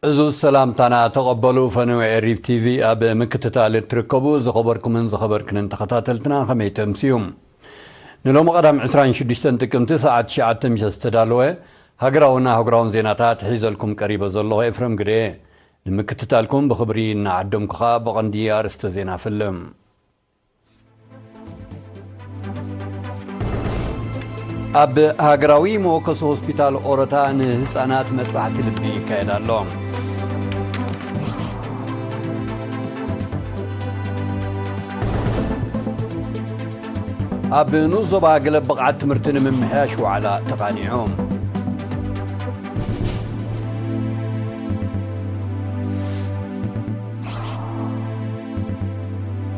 እዙ ሰላምታና ተቐበሉ። ፈነወ ኤሪብ ቲቪ ኣብ ምክትታል እትርከቡ ዝኸበርኩምን ዝኸበርክንን ተኸታተልትና ከመይ ተምስዩ? ንሎሚ ቀዳም ዕስራን ሽዱሽተን ጥቅምቲ ሰዓት ትሽዓተ ምሸት ዝተዳለወ ሃገራውን ኣህጉራውን ዜናታት ሒዘልኩም ቀሪበ ዘለኹ ኤፍረም ግደ። ንምክትታልኩም ብኽብሪ እናዓደምኩ ኸኣ ብቐንዲ ኣርእስተ ዜና ፈልም። ኣብ ሃገራዊ መወከሲ ሆስፒታል ኦሮታ ንህፃናት መጥባሕቲ ልቢ ይካየድ ኣሎ። ኣብ ንኡስ ዞባ ገለ ብቕዓት ትምህርቲ ንምምሕያሽ ዋዕላ ተቓኒዑ።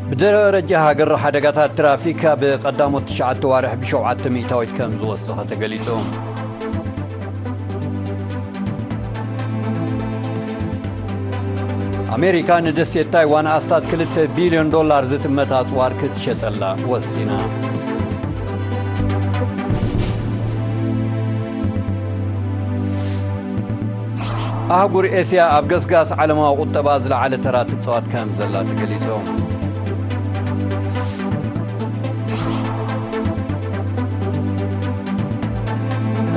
ብደረጃ ሃገር ሓደጋታት ትራፊክ ኣብ ቀዳሞት ትሽዓተ ዋርሕ ብሸውዓተ ሚእታዊት ከም ዝወሰኸ ተገሊጹ። ኣሜሪካ ንደሴት ታይዋን ኣስታት ክልተ ቢልዮን ዶላር ዝጥመት ኣጽዋር ክትሸጠላ ወሲና። ኣህጉር ኤስያ ኣብ ገስጋስ ዓለማዊ ቁጠባ ዝለዓለ ተራ ትጻወት ከም ዘላ ተገሊጹ።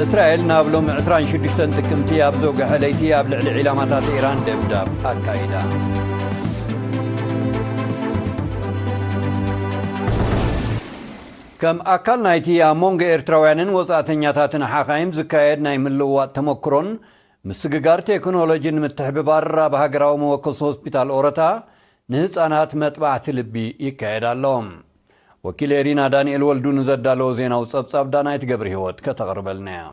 እስራኤል ናብ ሎም ዕስራን ሽዱሽተን ጥቅምቲ ኣብ ዘውግሐ ለይቲ ኣብ ልዕሊ ዒላማታት ኢራን ደብዳብ ኣካይዳ። ከም ኣካል ናይቲ ኣብ መንጎ ኤርትራውያንን ወጻእተኛታትን ሓኻይም ዝካየድ ናይ ምልውዋጥ ተመክሮን ምስግጋር ቴክኖሎጂ ንምትሕብባር ኣብ ሃገራዊ መወከሲ ሆስፒታል ኦረታ ንህጻናት መጥባሕቲ ልቢ ይካየድ ኣሎ። ወኪል ኤሪና ዳንኤል ወልዱ ንዘዳለዎ ዜናዊ ጸብጻብ ዳናይት ገብረ ህይወት ከተቕርበልና እያ።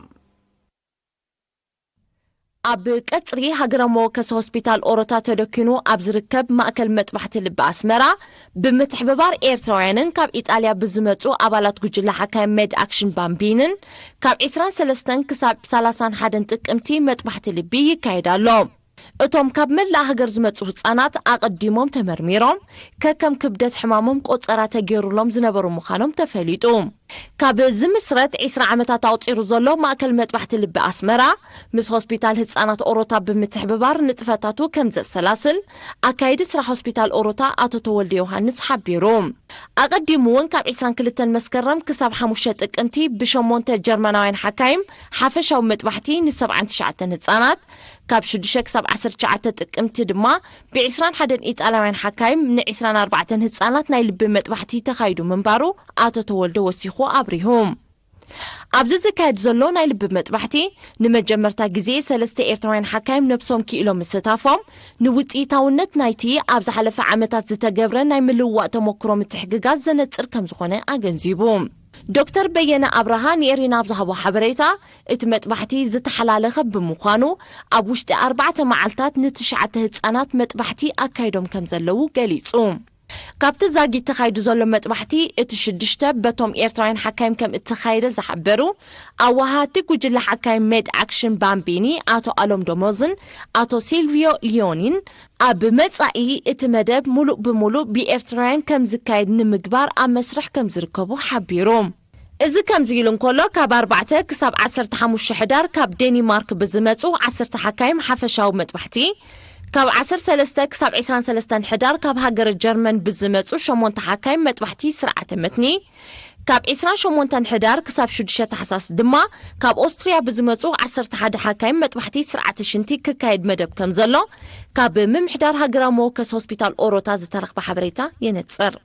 ኣብ ቀጽሪ ሃገራዊ መወከሲ ሆስፒታል ኦሮታ ተደኪኑ ኣብ ዝርከብ ማእከል መጥባሕቲ ልቢ ኣስመራ ብምትሕብባር ኤርትራውያንን ካብ ኢጣልያ ብዝመጹ ኣባላት ጉጅለ ሓካይም ሜድ ኣክሽን ባምቢንን ካብ ዕስራን ሰለስተን ክሳብ ሰላሳን ሓደን ጥቅምቲ መጥባሕቲ ልቢ ይካየድ ኣሎ። እቶም ካብ መላእ ሃገር ዝመጹ ህጻናት ኣቐዲሞም ተመርሚሮም ከከም ክብደት ሕማሞም ቆጸራ ተገይሩሎም ዝነበሩ ምዃኖም ተፈሊጡ። ካብ ዝምስረት ዕስራ ዓመታት ኣቑጺሩ ዘሎ ማእከል መጥባሕቲ ልቢ ኣስመራ ምስ ሆስፒታል ህጻናት ኦሮታ ብምትሕብባር ንጥፈታቱ ከም ዘሰላስል ኣካይዲ ስራሕ ሆስፒታል ኦሮታ ኣቶ ተወልደ ዮሃንስ ሓቢሩ። ኣቐዲሙ እውን ካብ ዕስራን ክልተን መስከረም ክሳብ ሓሙሽተ ጥቅምቲ ብሸሞንተ ጀርመናውያን ሓካይም ሓፈሻዊ መጥባሕቲ ንሰብዓን ትሽዓተን ህጻናት፣ ካብ ሽዱሽተ ክሳብ ዓሰርተ ትሽዓተ ጥቅምቲ ድማ ብዕስራን ሓደን ኢጣልያውያን ሓካይም ንዕስራን ኣርባዕተን ህጻናት ናይ ልቢ መጥባሕቲ ተኻይዱ ምንባሩ ኣቶ ተወልደ ወሲኹ ኣብሪሁ። ኣብዚ ዝካየድ ዘሎ ናይ ልቢ መጥባሕቲ ንመጀመርታ ግዜ ሰለስተ ኤርትራውያን ሓካይም ነብሶም ክኢሎም ምስታፎም፣ ንውጽኢታውነት ናይቲ ኣብ ዝሓለፈ ዓመታት ዝተገብረ ናይ ምልውዋጥ ተመክሮ ምትሕግጋዝ ዘነጽር ከም ዝኾነ ኣገንዚቡ። ዶክተር በየነ ኣብርሃ ንኤሪና ኣብ ዝሃቦ ሓበሬታ፣ እቲ መጥባሕቲ ዝተሓላለኸ ብምዃኑ፣ ኣብ ውሽጢ ኣርባዕተ መዓልታት ንትሽዓተ ህጻናት መጥባሕቲ ኣካይዶም ከም ዘለዉ ገሊጹ። ካብቲ ዛጊት ተኻይዱ ዘሎ መጥባሕቲ፣ እቲ ሽዱሽተ በቶም ኤርትራውያን ሓካይም ከም እተኻየደ ዝሓበሩ ኣወሃሃድቲ ጉጅለ ሓካይም ሜድ ኣክሽን ባምቢኒ ኣቶ ኣሎም ደሞዝን ኣቶ ሲልቪዮ ሊዮኒን፣ ኣብ መጻኢ እቲ መደብ ሙሉእ ብሙሉእ ብኤርትራውያን ከም ዝካየድ ንምግባር ኣብ መስርሕ ከም ዝርከቡ ሓቢሩ። እዚ ከምዚ ኢሉ እንከሎ፣ ካብ ኣርባዕተ ክሳብ ዓሰርተ ሓሙሽተ ሕዳር ካብ ዴኒማርክ ብዝመጹ ዓሰርተ ሓካይም ሓፈሻዊ መጥባሕቲ፣ ካብ ዓሰርተ ሰለስተ ክሳብ ዕስራን ሰለስተን ሕዳር ካብ ሃገረ ጀርመን ብዝመጹ ሸሞንተ ሓካይም መጥባሕቲ ስርዓተ መትኒ፣ ካብ ዕስራን ሸሞንተን ሕዳር ክሳብ ሽዱሽተ ታሕሳስ ድማ ካብ ኦስትርያ ብዝመጹ ዓሰርተ ሓደ ሓካይም መጥባሕቲ ስርዓተ ሽንቲ ክካየድ መደብ ከም ዘሎ ካብ ምምሕዳር ሃገራዊ መወከሲ ሆስፒታል ኦሮታ ዝተረኽበ ሓበሬታ የነጽር።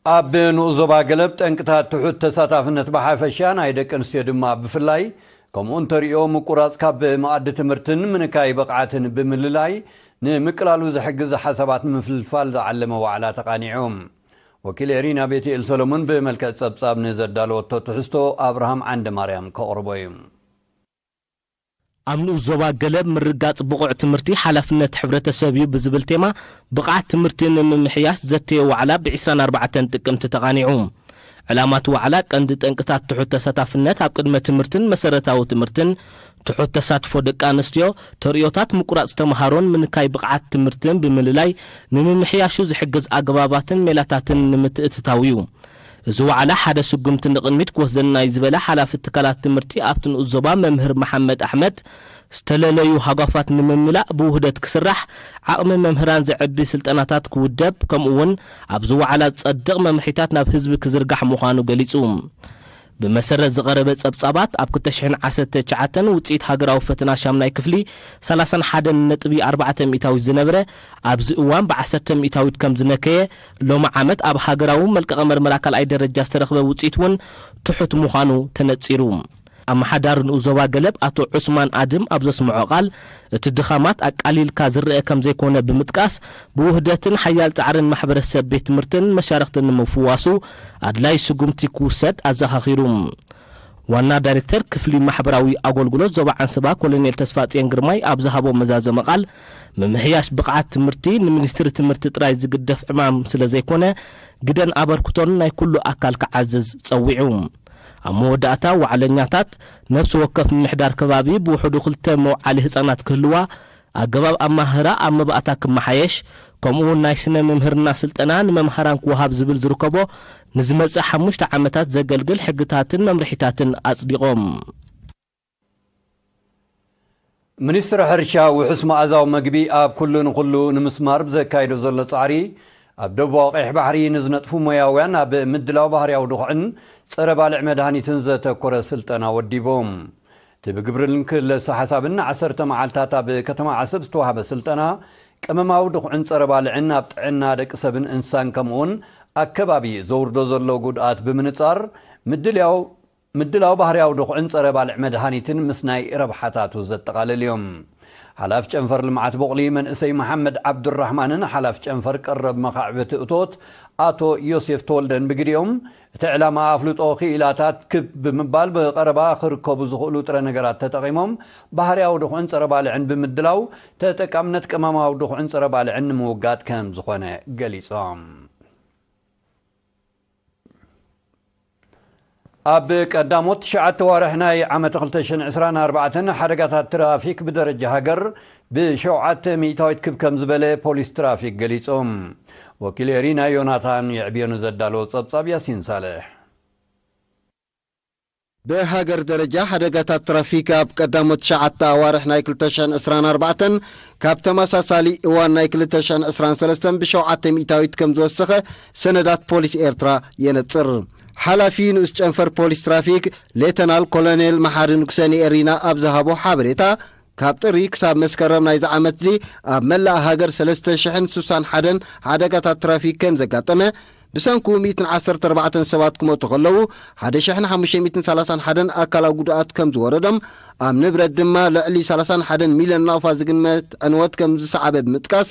ኣብ ንኡስ ዞባ ገለብ ጠንቅታት ትሑት ተሳታፍነት ብሓፈሻ ናይ ደቂ ኣንስትዮ ድማ ብፍላይ፣ ከምኡውን ተርእዮ ምቁራጽ ካብ መኣዲ ትምህርትን ምንካይ ብቕዓትን ብምልላይ ንምቅላሉ ዝሕግዝ ሓሳባት ንምፍልፋል ዝዓለመ ዋዕላ ተቓኒዑ። ወኪል ኤሪና ቤትኤል ሰሎሞን ብመልክዕ ጸብጻብ ንዘዳለወቶ ትሕዝቶ ኣብርሃም ዓንደ ማርያም ከቕርቦ እዩ። ኣብ ንኡስ ዞባ ገለብ ምርጋጽ ብቑዕ ትምህርቲ ሓላፍነት ሕብረተሰብ እዩ ብዝብል ቴማ ብቕዓት ትምህርቲ ንምምሕያሽ ዘተየ ዋዕላ ብ ዕስራን ኣርባዕተን ጥቅምቲ ተቓኒዑ። ዕላማት ዋዕላ ቀንዲ ጠንቅታት ትሑት ተሳታፍነት ኣብ ቅድመ ትምህርትን መሰረታዊ ትምህርትን፣ ትሑት ተሳትፎ ደቂ ኣንስትዮ፣ ተርእዮታት ምቁራጽ ተምሃሮን ምንካይ ብቕዓት ትምህርትን ብምልላይ ንምምሕያሹ ዝሕግዝ ኣገባባትን ሜላታትን ንምትእትታው እዩ። እዚ ዋዕላ ሓደ ስጉምቲ ንቕድሚት ክወስደና እዩ ዝበለ ሓላፊ ትካላት ትምህርቲ ኣብቲ ንኡስ ዞባ መምህር መሓመድ ኣሕመድ፣ ዝተለለዩ ሃጓፋት ንምምላእ ብውህደት ክስራሕ፣ ዓቕሚ መምህራን ዘዕቢ ስልጠናታት ክውደብ፣ ከምኡ እውን ኣብዚ ዋዕላ ዝጸድቕ መምርሒታት ናብ ህዝቢ ክዝርጋሕ ምዃኑ ገሊጹ። ብመሰረት ዝቐረበ ጸብጻባት፣ ኣብ ክልተ ሽሕን ዓሰርተ ትሽዓተን ውጽኢት ሃገራዊ ፈተና ሻምናይ ክፍሊ ሰላሳን ሓደን ነጥቢ ኣርባዕተ ሚእታዊት ዝነበረ፣ ኣብዚ እዋን ብዓሰርተ ሚእታዊት ከም ዝነከየ፣ ሎሚ ዓመት ኣብ ሃገራዊ መልቀቐ መርመራ ካልኣይ ደረጃ ዝተረኽበ ውጽኢት እውን ትሑት ምዃኑ ተነጺሩ። ኣመሓዳሪ ንኡስ ዞባ ገለብ ኣቶ ዑስማን ኣድም ኣብ ዘስምዖ ቃል፣ እቲ ድኻማት ኣቃሊልካ ዝረአ ከም ዘይኮነ ብምጥቃስ፣ ብውህደትን ሓያል ጻዕርን ማሕበረሰብ ቤት ትምህርትን መሻርኽትን ንምፍዋሱ ኣድላይ ስጉምቲ ክውሰድ ኣዘኻኺሩ። ዋና ዳይሬክተር ክፍሊ ማሕበራዊ ኣገልግሎት ዞባ ዓንሰባ ኮሎኔል ተስፋጽዮን ግርማይ ኣብ ዝሃቦ መዛዘሚ ቃል፣ ምምሕያሽ ብቕዓት ትምህርቲ ንሚኒስትሪ ትምህርቲ ጥራይ ዝግደፍ ዕማም ስለ ዘይኮነ፣ ግደን ኣበርክቶን ናይ ኩሉ ኣካል ክዓዝዝ ጸዊዑ። ኣብ መወዳእታ፣ ዋዕለኛታት፣ ነፍሲ ወከፍ ምምሕዳር ከባቢ ብውሕዱ ክልተ መውዓሊ ህጻናት ክህልዋ፣ ኣገባብ ኣማህራ ኣብ መባእታ ክመሓየሽ፣ ከምኡ እውን ናይ ስነ ምምህርና ስልጠና ንመምሃራን ክወሃብ ዝብል ዝርከቦ፣ ንዝመጽእ ሓሙሽተ ዓመታት ዘገልግል ሕግታትን መምርሒታትን ኣጽዲቖም። ሚኒስትሪ ሕርሻ ውሑስ መኣዛዊ መግቢ ኣብ ኩሉ ንኹሉ ንምስማር ብዘካይዶ ዘሎ ጻዕሪ፣ ኣብ ደቡባዊ ቀይሕ ባሕሪ ንዝነጥፉ ሞያውያን ኣብ ምድላው ባህርያዊ ድኹዕን ጸረ ባልዕ መድሃኒትን ዘተኮረ ስልጠና ወዲቦም። እቲ ብግብርን ክለሰ ሓሳብን ዓሰርተ መዓልታት ኣብ ከተማ ዓሰብ ዝተዋህበ ስልጠና፣ ቀመማዊ ድኹዕን ጸረ ባልዕን ኣብ ጥዕና ደቂ ሰብን እንስሳን ከምኡውን ኣከባቢ ዘውርዶ ዘሎ ጉድኣት ብምንጻር፣ ምድልያው ምድላው ባህርያዊ ድኹዕን ጸረ ባልዕ መድሃኒትን ምስ ናይ ረብሓታቱ ዘጠቓልል እዮም። ሓላፍ ጨንፈር ልምዓት ቦቕሊ መንእሰይ መሓመድ ዓብዱራሕማንን ሓላፍ ጨንፈር ቀረብ መኻዕብቲ እቶት ኣቶ ዮሴፍ ተወልደን ብግዲኦም፣ እቲ ዕላማ ኣፍልጦ ክኢላታት ክብ ብምባል ብቐረባ ክርከቡ ዝኽእሉ ጥረ ነገራት ተጠቒሞም ባህርያዊ ድኹዕን ጸረ ባልዕን ብምድላው ተጠቃምነት ቀመማዊ ድኹዕን ጸረ ባልዕን ንምውጋድ ከም ዝኾነ ገሊጾም። ኣብ ቀዳሞት ትሽዓተ ዋርሕ ናይ ዓመት ክልተ ሽሕን ዕስራን ኣርባዕተን ሓደጋታት ትራፊክ ብደረጃ ሃገር ብሸውዓተ ሚእታዊት ክብ ከም ዝበለ ፖሊስ ትራፊክ ገሊጹ። ወኪል ኤሪና ዮናታን የዕብዮ ንዘዳለዎ ጸብጻብ ያሲን ሳልሕ። ብሃገር ደረጃ ሓደጋታት ትራፊክ ኣብ ቀዳሞት ትሽዓተ ኣዋርሕ ናይ ክልተ ሽሕን ዕስራን ኣርባዕተን ካብ ተመሳሳሊ እዋን ናይ ክልተ ሽሕን ዕስራን ሰለስተን ብሸውዓተ ሚእታዊት ከም ዝወሰኸ ሰነዳት ፖሊስ ኤርትራ የነጽር። ሓላፊ ንኡስ ጨንፈር ፖሊስ ትራፊክ ሌተናል ኮሎኔል መሓሪ ንጉሰ ንኤሪና ኣብ ዝሃቦ ሓበሬታ፣ ካብ ጥሪ ክሳብ መስከረም ናይዚ ዓመት'ዚ ኣብ መላእ ሃገር ሰለስተ ሽሕን ስሳን ሓደን ሓደጋታት ትራፊክ ከም ዘጋጠመ፣ ብሰንኩ ሚእትን ዓሰርተ ኣርባዕተን ሰባት ክሞቱ ከለዉ፣ ሓደ ሽሕን ሓሙሽተ ሚእትን ሰላሳን ሓደን ኣካላዊ ጉድኣት ከም ዝወረዶም፣ ኣብ ንብረት ድማ ልዕሊ ሰላሳን ሓደን ሚልዮን ናቕፋ ዝግመት ዕንወት ከም ዝሰዓበ ብምጥቃስ፣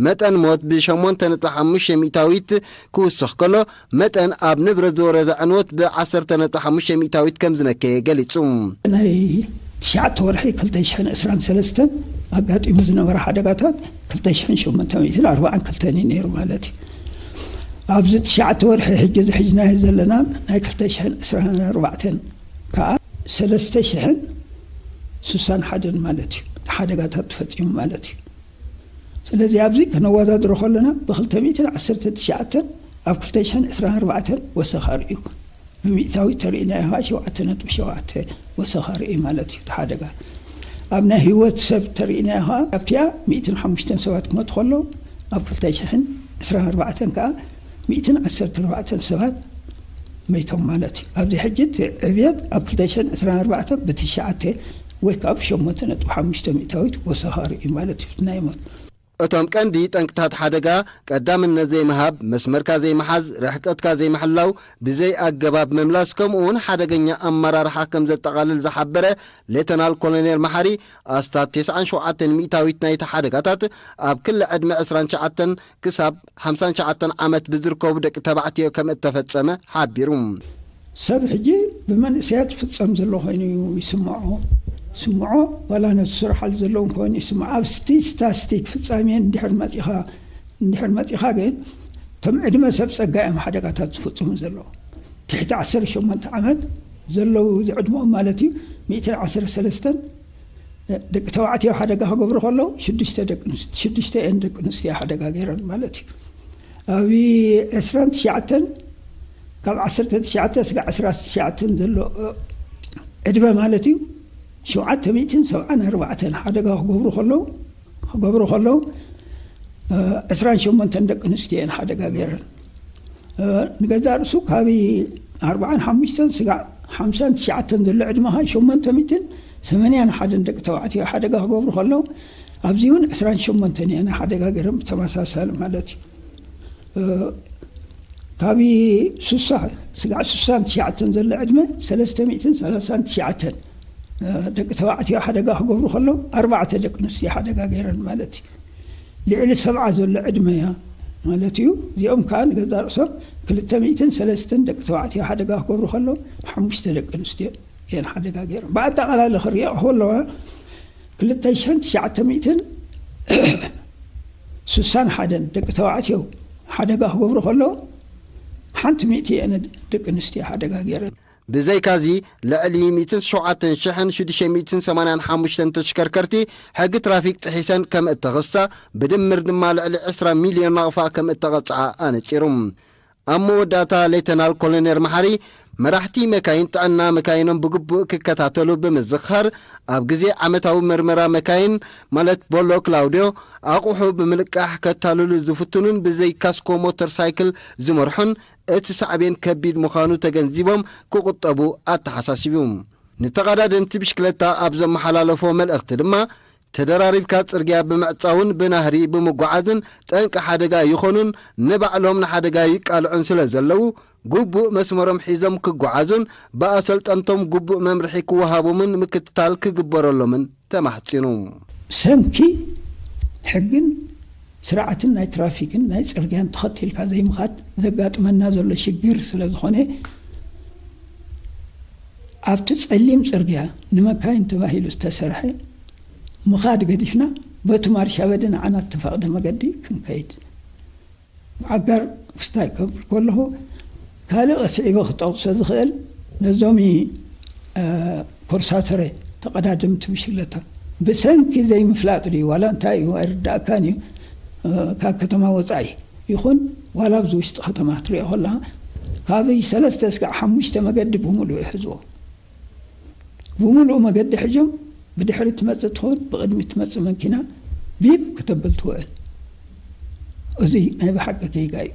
መጠን ሞት ብሸሞንተ ነጥቢ ሓሙሽተ ሚእታዊት ክውስኽ ከሎ፣ መጠን ኣብ ንብረት ዝወረደ ዕንወት ብዓሰርተ ነጥቢ ሓሙሽተ ሚእታዊት ከም ዝነከየ ገሊጹ። ናይ ትሽዓተ ወርሒ ክልተ ሽሕን ዕስራን ሰለስተን ኣጋጢሙ ዝነበረ ሓደጋታት ክልተ ሽሕን ሸሞንተ ሚእትን ኣርባዓን ክልተን እዩ ነይሩ ማለት እዩ። ኣብዚ ትሽዓተ ወርሒ ሕጂ ዝሕጅናዮ ዘለና ናይ ክልተ ሽሕን ዕስራን ኣርባዕተን ከዓ ሰለስተ ሽሕን ስሳን ሓደን ማለት እዩ። እቲ ሓደጋታት ተፈጺሙ ማለት እዩ። ስለዚ ኣብዚ ከነወዳድሮ ከለና ብ ክልተ ሚእትን ዓሰርተ ትሽዓተን ኣብ ክልተ ሽሕን ዕስራን ኣርባዕተን ወሰኻ ርእዩ። ብሚእታዊት ተርእይናዮ ኸዓ ሸውዓተ ነጥቢ ሸውዓተ ወሰኻ ርእዩ ማለት እዩ እቲ ሓደጋ። ኣብ ናይ ህይወት ሰብ ተርእይናዮ ኸዓ ኣብቲኣ ሚእትን ሓሙሽተን ሰባት ክመቱ ከለዉ ኣብ ክልተ ሽሕን ዕስራን ኣርባዕተን ከኣ ሚእትን ዓሰርተ ኣርባዕተን ሰባት መይቶም ማለት እዩ። ኣብዚ ሕጂ እቲ ዕብየት ኣብ ክልተ ሽሕን ዕስራን ኣርባዕተን ብትሽዓተ ወይ ከዓ ብሸሞንተ ነጥቢ ሓሙሽተ ሚእታዊት ወሰኻ ርእዩ ማለት እዩ እቲ ናይ ሞት። እቶም ቀንዲ ጠንቅታት ሓደጋ ቀዳምነት ዘይምሃብ፣ መስመርካ ዘይምሓዝ፣ ርሕቀትካ ዘይምሕላው፣ ብዘይ ኣገባብ ምምላስ፣ ከምኡ እውን ሓደገኛ ኣመራርሓ ከም ዘጠቓልል ዝሓበረ ሌተናል ኮሎኔል መሓሪ፣ ኣስታት ተስዓን ሸውዓተን ሚእታዊት ናይቲ ሓደጋታት ኣብ ክሊ ዕድመ ዕስራን ትሽዓተን ክሳብ ሓምሳን ትሽዓተን ዓመት ብዝርከቡ ደቂ ተባዕትዮ ከም እተፈጸመ ሓቢሩ። ሰብ ሕጂ ብመንእሰያት ዝፍጸም ዘሎ ኮይኑ እዩ ይስምዖ። ይስምዖ፣ ዋላ ነቲ ዝሰርሓሉ ዘለዉ ኮይኑ ይስምዖ። ኣብ ስቲ-፣ ስታስቲክ ፍጻሜ እንድሕር መጺኻ፣ እንድሕር መጺኻ ግን፣ እቶም ዕድመ ሰብ ጸጋ እዮም ሓደጋታት ዝፍጽሙ ዘለዉ። ትሕቲ ዓሰርተ ሸሞንተ ዓመት ዘለዉ ዝዕድመኦም ማለት እዩ፣ ሚእትን ዓሰርተ ሰለስተን ደቂ ተባዕትዮ ሓደጋ ክገብሩ ከለዉ፣ ሽዱሽተ ደቂ ኣንስ-፣ ሽዱሽተ እየን ደቂ ኣንስትዮ ሓደጋ ገይረን ማለት እዩ። ኣብ ዕስራን ትሽዓተን ካብ ዓሰርተ ትሽዓተ ስጋዕ ዕስራ ትሽዓተ ዘሎ ዕድመ ማለት እዩ። ሸውዓተ ሚእትን ሰብዓን ኣርባዕተን ሓደጋ ክገብሩ ከለዉ ክገብሩ ከለዉ ዕስራን ሸሞንተን ደቂ ኣንስትዮ እየን ሓደጋ ገይረን። ንገዛእ ርእሱ ካብ ኣርባዓን ሓሙሽተን ስጋዕ ሓምሳን ትሽዓተን ዘሎ ዕድመኻ ሸሞንተ ሚእትን ሰማንያን ሓደን ደቂ ተባዕትዮ ሓደጋ ክገብሩ ከለዉ ኣብዚ እውን ዕስራን ሸሞንተን እየን ሓደጋ ገይረን ብተመሳሳሊ ማለት እዩ። ካብ ሱሳ ስጋዕ ሱሳን ትሽዓተን ዘሎ ዕድመ ሰለስተ ሚእትን ሰላሳን ትሽዓተን ደቂ ተባዕትዮ ሓደጋ ክገብሩ ከለዉ ኣርባዕተ ደቂ ኣንስትዮ ሓደጋ ገይረን ማለት እዩ። ልዕሊ ሰብዓ ዘሎ ዕድመ እያ ማለት እዩ። እዚኦም ከዓ ንገዛ ርእሶም ክልተ ሚእትን ሰለስተን ደቂ ተባዕትዮ ሓደጋ ክገብሩ ከለዉ ሓሙሽተ ደቂ ኣንስትዮ እየን ሓደጋ ገይረን። ብኣጠቓላሊ ክሪኦ ከለዋ ክልተ ሽሕን ትሽዓተ ሚእትን ስሳን ሓደን ደቂ ተባዕትዮ ሓደጋ ክገብሩ ከለዉ ሓንቲ ሚእቲ እየን ደቂ ኣንስትዮ ሓደጋ ገይረን። ብዘይካዚ ልዕሊ ሚእትን ሸውዓተን ሽሕን ሽዱሽተ ሚእትን ሰማንያን ሓሙሽተን ተሽከርከርቲ ሕጊ ትራፊክ ጥሒሰን ከም እተኸሳ ብድምር ድማ ልዕሊ ዕስራ ሚልዮን ናቕፋ ከም እተቐጽዓ ኣነጺሩ። ኣብ መወዳእታ ሌተናል ኮሎኔል መሓሪ መራሕቲ መካይን ጥዕና መካይኖም ብግቡእ ክከታተሉ ብምዝኽኻር ኣብ ግዜ ዓመታዊ መርመራ መካይን ማለት ቦሎ ክላውድዮ ኣቑሑ ብምልቃሕ ከታልሉ ዝፍትኑን ብዘይ ካስኮ ሞተር ሳይክል ዝመርሑን እቲ ሳዕቤን ከቢድ ምዃኑ ተገንዚቦም ክቑጠቡ ኣተሓሳሲቡ። ንተቐዳደምቲ ብሽክለታ ኣብ ዘመሓላለፎ መልእኽቲ ድማ ተደራሪብካ ጽርግያ ብምዕጻውን ብናህሪ ብምጉዓዝን ጠንቂ ሓደጋ ይኾኑን ንባዕሎም ንሓደጋ ይቃልዑን ስለ ዘለዉ ግቡእ መስመሮም ሒዞም ክጉዓዙን ብኣሰልጠንቶም ግቡእ መምርሒ ክወሃቦምን ምክትታል ክግበረሎምን ተማሕጺኑ። ሰንኪ ሕግን ስርዓትን ናይ ትራፊክን ናይ ጽርግያን ተኸቲልካ ዘይምኻድ ዘጋጥመና ዘሎ ሽግር ስለ ዝኾነ ኣብቲ ጸሊም ጽርግያ ንመካይን ተባሂሉ ዝተሰርሐ ምኻድ ገዲፍና በቲ ማርሻበዲ ንዓና እተፈቕደ መገዲ ክንከይድ። ኣጋር ክስታይ ከብል ከለኹ ካልእ ኣስዒበ ክጠቕሶ ዝኽእል ነዞም ኮርሳተረ ተቐዳደምቲ ብሽክለታ ብሰንኪ ዘይምፍላጥ ድዩ ዋላ እንታይ እዩ ኣይርዳእካን እዩ። ካብ ከተማ ወፃኢ ይኹን ዋላ ኣብዚ ውሽጢ ከተማ ትሪኦ ከለኻ ካብ ሰለስተ እስካዕ ሓሙሽተ መገዲ ብምሉእ ይሕዝዎ። ብምሉእ መገዲ ሕጆም ብድሕሪ ትመፅእ ትኸውን ብቕድሚ ትመፅእ መኪና ቢብ ክተብል ትውዕል። እዚ ናይ ብሓቂ ጌጋ እዩ።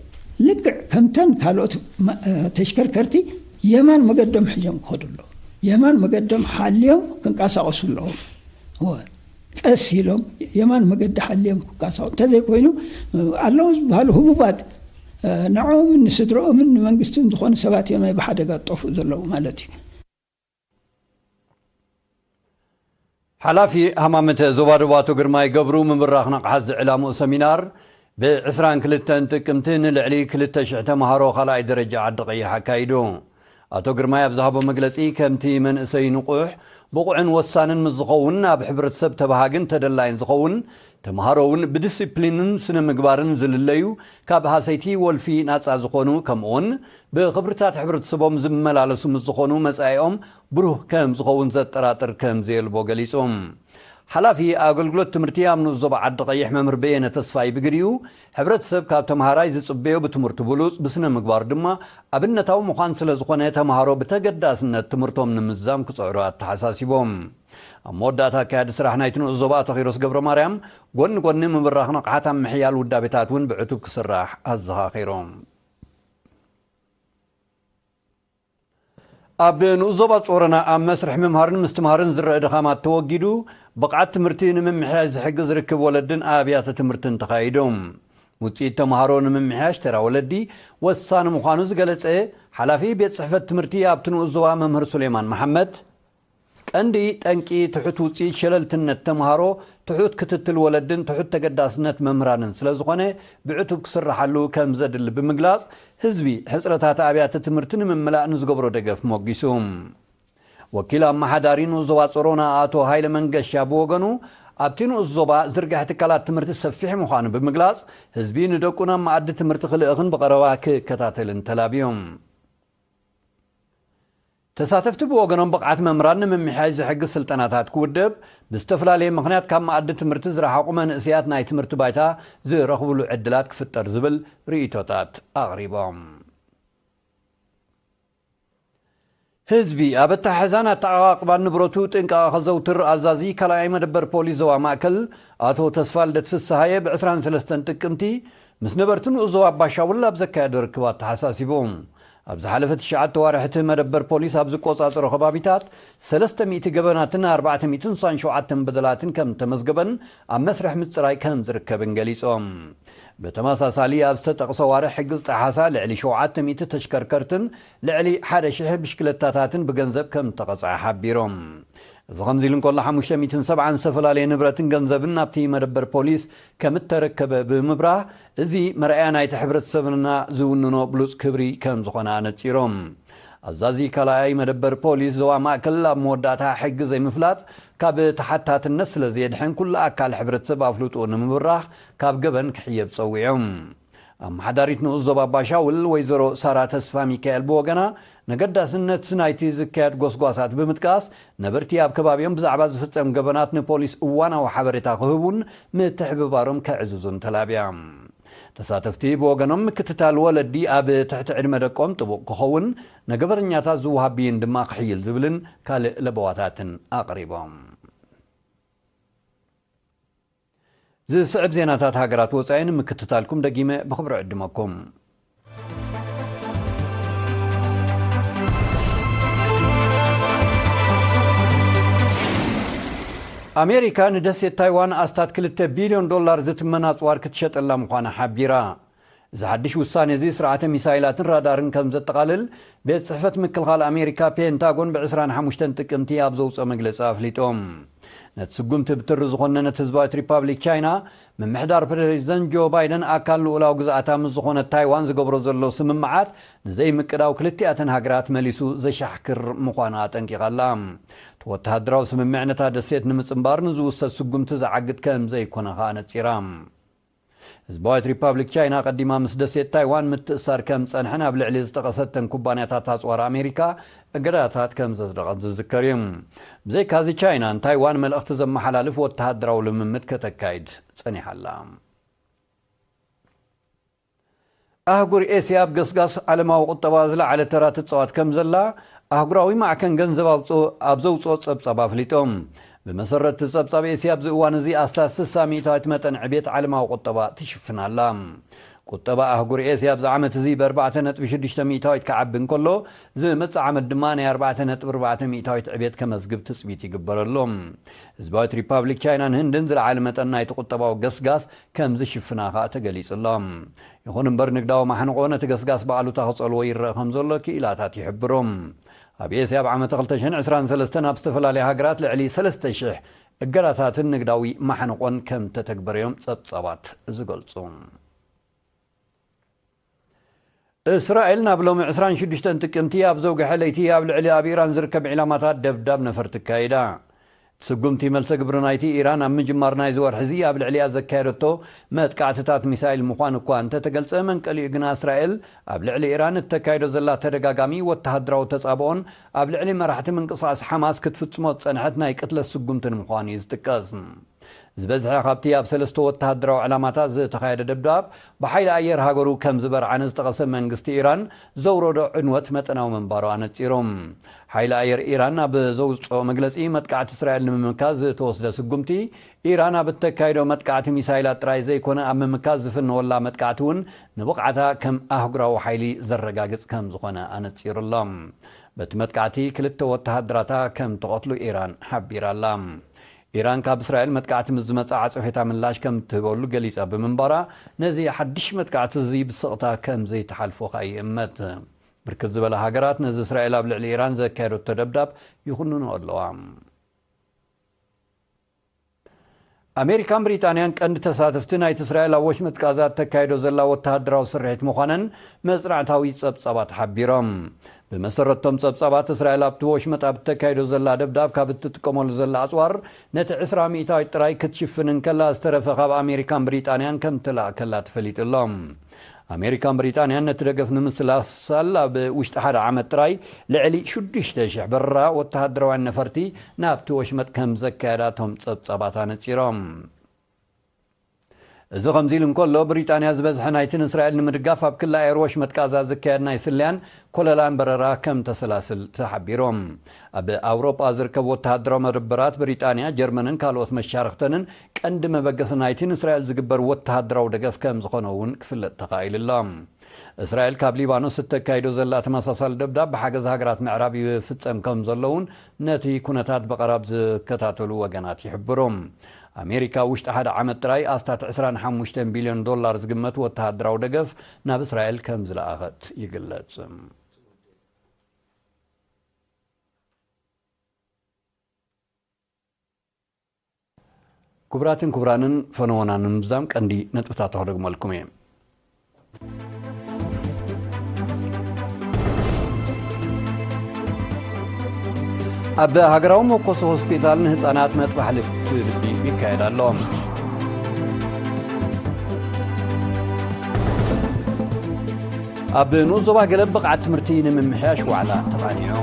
ልክዕ ከምተን ካልኦት ተሽከርከርቲ የማን መገዶም ሕጆም ክኸዱ ኣለዎም። የማን መገዶም ሓልዮም ክንቀሳቐሱ ኣለዎም። እወ፣ ቀስ ኢሎም የማን መገዲ ሓልዮም ክንቀሳቐሱ እንተዘይኮይኑ ኣለዉ ዝበሃሉ ህቡባት ንዕኦምን ንስድረኦምን ንመንግስትን ዝኾኑ ሰባት እዮም ናይ ብሓደጋ ዝጠፍኡ ዘለዉ ማለት እዩ። ሓላፊ ሃማመተ ዞባ ደቡብ ኣቶ ግርማይ ገብሩ ምብራኽ ንቕሓት ዝዕላምኡ ሰሚናር ብ22 ጥቅምቲ ንልዕሊ 2,000 ተምሃሮ ካልኣይ ደረጃ ዓዲ ቀይሕ ኣካይዱ። ኣቶ ግርማይ ኣብ ዝሃቦ መግለፂ ከምቲ መንእሰይ ንቑሕ፣ ብቑዕን ወሳንን ምስ ዝኸውን ናብ ሕብረተሰብ ተባሃግን ተደላይን ዝኸውን ተምሃሮ እውን ብዲሲፕሊንን ስነ ምግባርን ዝልለዩ ካብ ሃሰይቲ ወልፊ ናፃ ዝኾኑ ከምኡውን ብኽብርታት ሕብረተሰቦም ዝመላለሱ ምስ ዝኾኑ መፃኢኦም ብሩህ ከም ዝኸውን ዘጠራጥር ከም ዘየልቦ ገሊፁ። ሓላፊ ኣገልግሎት ትምህርቲ ኣብ ንኡስ ዞባ ዓዲ ቀይሕ መምህር በየነ ተስፋይ ብግዲኡ ሕብረተሰብ ካብ ተምሃራይ ዝፅበዮ ብትምህርቱ ብሉፅ ብስነ ምግባር ድማ ኣብነታዊ ምዃን ስለ ዝኾነ ተምሃሮ ብተገዳስነት ትምህርቶም ንምዛም ክፅዕሩ ኣተሓሳሲቦም። ኣብ መወዳእታ ኣካያዲ ስራሕ ናይቲ ንኡስ ዞባ ኣቶ ኪሮስ ገብረ ማርያም ጎኒ ጎኒ ምብራኽ ንቕሓት ኣብ ምሕያል ውዳቤታት እውን ብዕቱብ ክስራሕ ኣዘኻኺሮም። ኣብ ንኡስ ዞባ ጾረና ኣብ መስርሕ ምምሃርን ምስትምሃርን ዝረአ ድኻማት ተወጊዱ ብቕዓት ትምህርቲ ንምምሕያሽ ዝሕግዝ ርክብ ወለድን ኣብያተ ትምህርትን ተኻይዱ። ውፅኢት ተምሃሮ ንምምሕያሽ ተራ ወለዲ ወሳኒ ምዃኑ ዝገለጸ ሓላፊ ቤት ጽሕፈት ትምህርቲ ኣብቲ ንኡስ ዞባ መምህር ሱሌማን መሓመድ፣ ቀንዲ ጠንቂ ትሑት ውፅኢት ሸለልትነት ተምሃሮ ትሑት ክትትል ወለድን ትሑት ተገዳስነት መምህራንን ስለዝኾነ ብዕቱብ ክስርሓሉ ከም ዘድሊ ብምግላፅ ህዝቢ ሕፅረታት ኣብያተ ትምህርቲ ንምምላእ ንዝገብሮ ደገፍ ሞጊሱ። ወኪል ኣመሓዳሪ ንኡስ ዞባ ጾሮና ኣቶ ሃይለ መንገሻ ብወገኑ ኣብቲ ንኡስ ዞባ ዝርግሐ ትካላት ትምህርቲ ሰፊሕ ምዃኑ ብምግላፅ ህዝቢ ንደቁ ናብ መኣዲ ትምህርቲ ክልእኽን ብቐረባ ክከታተልን ተላብዮም። ተሳተፍቲ ብወገኖም ብቕዓት መምህራን ንምምሕያሽ ዝሕግዝ ስልጠናታት ክውደብ፣ ብዝተፈላለየ ምኽንያት ካብ መኣዲ ትምህርቲ ዝረሓቑ መንእሰያት ናይ ትምህርቲ ባይታ ዝረኽብሉ ዕድላት ክፍጠር ዝብል ርእይቶታት ኣቕሪቦም። ህዝቢ ኣብ ኣተሓሕዛን ኣተዓቓቕባን ንብረቱ ጥንቃቐ ከዘውትር ኣዛዚ ካልኣይ መደበር ፖሊስ ዞባ ማእከል ኣቶ ተስፋልደት ፍስሃየ ብ ዕስራን ሰለስተን ጥቅምቲ ምስ ነበርቲ ንኡስ ዞባ ኣባሻውል ኣብ ዘካየዶ ርክብ ኣተሓሳሲቡ። ኣብ ዝሓለፈ ትሽዓተ ዋርሒ እቲ መደበር ፖሊስ ኣብ ዝቆጻጸሮ ከባቢታት ሰለስተ ሚእቲ ገበናትን ኣርባዕተ ሚእትን ስሳን ሸውዓተን በደላትን ከም ተመዝገበን ኣብ መስርሕ ምጽራይ ከም ዝርከብን ገሊጾም። ብተመሳሳሊ ኣብ ዝተጠቕሰ ዋርሕ ሕጊ ዝጠሓሳ ልዕሊ ሸውዓተ ሚእቲ ተሽከርከርትን ልዕሊ ሓደ ሽሕ ብሽክለታታትን ብገንዘብ ከም ተቐጽዐ ሓቢሮም። እዚ ከምዚ ኢሉ እንከሎ ሓሙሽተ ሚእትን ሰብዓን ዝተፈላለየ ንብረትን ገንዘብን ናብቲ መደበር ፖሊስ ከም እተረከበ ብምብራህ፣ እዚ መርኣያ ናይቲ ሕብረተሰብና ዝውንኖ ብሉጽ ክብሪ ከም ዝኾነ ኣነጺሮም። ኣዛዚ ካልኣይ መደበር ፖሊስ ዞባ ማእከል ኣብ መወዳእታ ሕጊ ዘይምፍላጥ ካብ ተሓታትነት ስለ ዘየድሕን ኩሉ ኣካል ሕብረተሰብ ኣፍልጦ ንምብራህ ካብ ገበን ክሕየብ ጸዊዖም። ኣመሓዳሪት ንኡስ ዞባ ኣባሻውል ወይዘሮ ሳራ ተስፋ ሚካኤል ብወገና ነገዳስነት ናይቲ ዝካየድ ጎስጓሳት ብምጥቃስ ነበርቲ ኣብ ከባቢኦም ብዛዕባ ዝፍጸም ገበናት ንፖሊስ እዋናዊ ሓበሬታ ክህቡን ምትሕብባሮም ከዕዝዙን ተላብያ። ተሳተፍቲ ብወገኖም ምክትታል ወለዲ ኣብ ትሕቲ ዕድመ ደቆም ጥቡቕ ክኸውን፣ ንገበነኛታት ዝወሃብ ብይን ድማ ክሕይል ዝብልን ካልእ ለበዋታትን ኣቕሪቦም። ዝስዕብ ዜናታት ሃገራት ወጻኢ ንምክትታልኩም ደጊመ ብኽብሪ ዕድመኩም። ኣሜሪካ ንደሴት ታይዋን ኣስታት ክልተ ቢልዮን ዶላር ዝትመን ኣጽዋር ክትሸጠላ ምዃና ሓቢራ። እዚ ሓድሽ ውሳኔ እዚ ስርዓተ ሚሳይላትን ራዳርን ከም ዘጠቓልል ቤት ጽሕፈት ምክልኻል ኣሜሪካ ፔንታጎን ብ ዕስራን ሓሙሽተን ጥቅምቲ ኣብ ዘውፅኦ መግለጺ ኣፍሊጦም። ነቲ ስጉምቲ ብትሪ ዝኾነነት ህዝባዊት ሪፓብሊክ ቻይና ምምሕዳር ፕሬዚደንት ጆ ባይደን ኣካል ልኡላዊ ግዝኣታ ምስ ዝኾነት ታይዋን ዝገብሮ ዘሎ ስምምዓት ንዘይምቅዳው ክልቲኣተን ሃገራት መሊሱ ዘሻሕክር ምዃኑ ኣጠንቂቓ ኣላ። እቲ ወተሃደራዊ ስምምዕ ነታ ደሴት ንምጽንባር ንዝውሰድ ስጉምቲ ዝዓግት ከም ዘይኮነ ከኣ ነጺራ። ህዝባዊት ሪፓብሊክ ቻይና ቀዲማ ምስ ደሴት ታይዋን ምትእሳር ከም ጸንሐን ኣብ ልዕሊ ዝጠቐሰተን ኩባንያታት ኣጽዋር ኣሜሪካ እገዳታት ከም ዘጽደቐን ዝዝከር እዩ። ብዘይካዚ ቻይና ንታይዋን መልእኽቲ ዘመሓላልፍ ወተሃደራዊ ልምምድ ከተካይድ ጸኒሓ ኣላ። ኣህጉር ኤስያ ኣብ ገስጋስ ዓለማዊ ቁጠባ ዝለዓለ ተራ ትጻወት ከም ዘላ ኣህጉራዊ ማዕከን ገንዘብ ኣውጽኦ-፣ ኣብ ዘውጽኦ ጸብጻብ ኣፍሊጦም። ብመሰረት እቲ ጸብጻብ ኤስያ ኣብዚ እዋን እዚ ኣስታት ስሳ ሚእታዊት መጠን ዕቤት ዓለማዊ ቁጠባ ትሽፍን ኣላ። ቁጠባ ኣህጉር ኤስያ ኣብዚ ዓመት እዚ ብ ኣርባዕተ ነጥቢ ሽዱሽተ ሚእታዊት ክዓቢ እንከሎ፣ ዝመጽእ ዓመት ድማ ናይ ኣርባዕተ ነጥቢ ኣርባዕተ ሚእታዊት ዕቤት ከመዝግብ ትጽቢት ይግበረሉ። ህዝባዊት ሪፓብሊክ ቻይናን ህንድን ዝለዓለ መጠን ናይቲ ቁጠባዊ ገስጋስ ከም ዝሽፍና ከኣ ተገሊጹ ኣሎ። ይኹን እምበር፣ ንግዳዊ ማሕንቆ ነቲ ገስጋስ ብኣሉታ ክጸልዎ ይረአ ከም ዘሎ ክኢላታት ይሕብሩ። ኣብ ኤስያ ኣብ ዓመተ ክልተ ሽሕን ዕስራን ሰለስተን ኣብ ዝተፈላለያ ሃገራት ልዕሊ ሰለስተ ሽሕ እገዳታትን ንግዳዊ ማሕንቆን ከም ተተግበረዮም ጸብጻባት ዝገልጹ። እስራኤል ናብ ሎሚ ዕስራን ሽዱሽተን ጥቅምቲ ኣብ ዘውግሐ ለይቲ ኣብ ልዕሊ ኣብ ኢራን ዝርከብ ዒላማታት ደብዳብ ነፈርቲ ኣካይዳ። እቲ ስጉምቲ መልሰ ግብሪ ናይቲ ኢራን ኣብ ምጅማር ናይዚ ወርሒ እዚ ኣብ ልዕሊኣ ዘካየደቶ መጥቃዕትታት ሚሳይል ምዃን እኳ እንተተገልጸ፣ መንቀሊኡ ግና እስራኤል ኣብ ልዕሊ ኢራን እተካይዶ ዘላ ተደጋጋሚ ወተሃደራዊ ተጻብኦን ኣብ ልዕሊ መራሕቲ ምንቅስቓስ ሓማስ ክትፍጽሞ ዝጸንሐት ናይ ቅትለት ስጉምትን ምዃኑ እዩ ዝጥቀስ። ዝበዝሐ ካብቲ ኣብ ሰለስተ ወተሃደራዊ ዕላማታት ዝተኻየደ ደብዳብ ብሓይሊ ኣየር ሃገሩ ከም ዝበርዓነ ዝጠቐሰ መንግስቲ ኢራን ዘውረዶ ዕንወት መጠናዊ ምንባሩ ኣነጺሩ። ሓይሊ ኣየር ኢራን ኣብ ዘውጽኦ መግለጺ፣ መጥቃዕቲ እስራኤል ንምምካት ዝተወስደ ስጉምቲ፣ ኢራን ኣብ እተካይዶ መጥቃዕቲ ሚሳይላት ጥራይ ዘይኮነ፣ ኣብ ምምካት ዝፍነወላ መጥቃዕቲ እውን ንብቕዓታ ከም ኣህጉራዊ ሓይሊ ዘረጋግጽ ከም ዝኾነ ኣነጺሩ ኣሎ። በቲ መጥቃዕቲ ክልተ ወተሃደራታ ከም ተቐትሉ ኢራን ሓቢራ ኣላ። ኢራን ካብ እስራኤል መጥቃዕቲ ምስ ዝመጽእ ዓጸፌታ ምላሽ ከም እትህበሉ ገሊጻ ብምንባራ፣ ነዚ ሓድሽ መጥቃዕቲ እዚ ብስቕታ ከም ዘይትሓልፎ ከኣ ይእመት። ብርክት ዝበላ ሃገራት ነዚ እስራኤል ኣብ ልዕሊ ኢራን ዘካየደቶ ደብዳብ ይኹንንኦ ኣለዋ። ኣሜሪካን ብሪጣንያን ቀንዲ ተሳተፍቲ ናይቲ እስራኤል ኣብ ወሽመጥ ጋዛ እተካይዶ ዘላ ወተሃደራዊ ስርሒት ምዃነን መጽናዕታዊ ጸብጻባት ሓቢሮም። ብመሰረቶም ጸብጻባት፣ እስራኤል ኣብቲ ወሽመጥ ኣብ እተካይዶ ዘላ ደብዳብ ካብ እትጥቀመሉ ዘላ ኣጽዋር ነቲ ዕስራ ሚእታዊት ጥራይ ክትሽፍን እንከላ፣ ዝተረፈ ካብ ኣሜሪካን ብሪጣንያን ከም እተላእከላ ተፈሊጡ ኣሎ። ኣሜሪካን ብሪጣንያን ነቲ ደገፍ ንምስላሳል ኣብ ውሽጢ ሓደ ዓመት ጥራይ ልዕሊ ሽዱሽተ ሽሕ በረራ ወተሃደራውያን ነፈርቲ ናብቲ ወሽመጥ ከም ዘካየዳ እቶም ጸብጻባት ኣነጺሮም። እዚ ከምዚ ኢሉ እንከሎ፣ ብሪጣንያ ዝበዝሐ ናይቲ ንእስራኤል ንምድጋፍ ኣብ ክሊ ኣየር ወሽመጥ ቃዛ ዝካየድ ናይ ስለያን ኮለላን በረራ ከም ተሰላስል ተሓቢሮም። ኣብ ኣውሮጳ ዝርከቡ ወተሃደራዊ መደበራት ብሪጣንያ፣ ጀርመንን ካልኦት መሻርኽተንን ቀንዲ መበገሲ ናይቲ ንእስራኤል ዝግበር ወተሃደራዊ ደገፍ ከም ዝኾነ እውን ክፍለጥ ተኻኢሉ ኣሎ። እስራኤል ካብ ሊባኖስ እተካይዶ ዘላ ተመሳሳሊ ደብዳብ ብሓገዝ ሃገራት ምዕራብ ይፍጸም ከም ዘሎ እውን ነቲ ኩነታት ብቐረብ ዝከታተሉ ወገናት ይሕብሩ። ኣሜሪካ ውሽጢ ሓደ ዓመት ጥራይ ኣስታት ዕስራን ሓሙሽተን ቢልዮን ዶላር ዝግመት ወተሃደራዊ ደገፍ ናብ እስራኤል ከም ዝለኣኸት ይግለጽ። ክቡራትን ክቡራንን፣ ፈነወና ንምዛም ቀንዲ ነጥብታት ክደግመልኩም እየ። ኣብ ሃገራዊ መኮሶ ሆስፒታል ንህፃናት መጥባሕ ልቢ ልቢ ይካየድ ኣሎ። ኣብ ንኡስ ዞባ ገለብ ብቕዓት ትምህርቲ ንምምሕያሽ ዋዕላ ተቓኒዑ።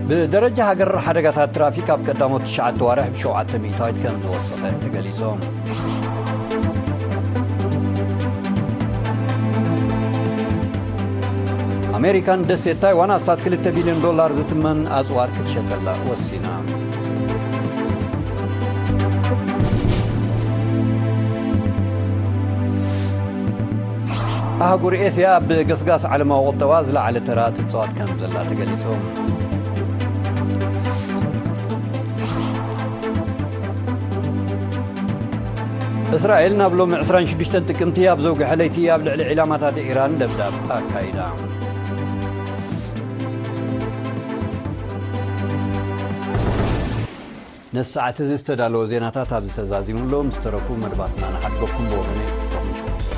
ብደረጃ ሃገር ሓደጋታት ትራፊክ ኣብ ቀዳሞት ትሽዓተ ዋርሕ ብሸውዓተ ሚእታዊት ከም ዝወሰኸ ተገሊጹ። ኣሜሪካን ደሴት ታይዋን ኣስታት ክልተ ቢልዮን ዶላር ዝትመን ኣጽዋር ክትሸጠላ ወሲና። ኣህጉር ኤስያ ኣብ ገስጋስ ዓለማዊ ቁጠባ ዝለዓለ ተራ ትጻወት ከም ዘላ ተገሊጹ። እስራኤል ናብ ሎሚ ዕስራን ሽዱሽተን ጥቅምቲ ኣብ ዘውግሐ ለይቲ ኣብ ልዕሊ ዒላማታት ኢራን ደብዳብ ኣካይዳ። ነዚ ሰዓት እዚ ዝተዳለወ ዜናታት ኣብዚ ተዛዚሙ ኣሎ። ምስ ተረፉ መደባትና ንሓድገኩም። ብወገነይ ሮቢን ሾርት።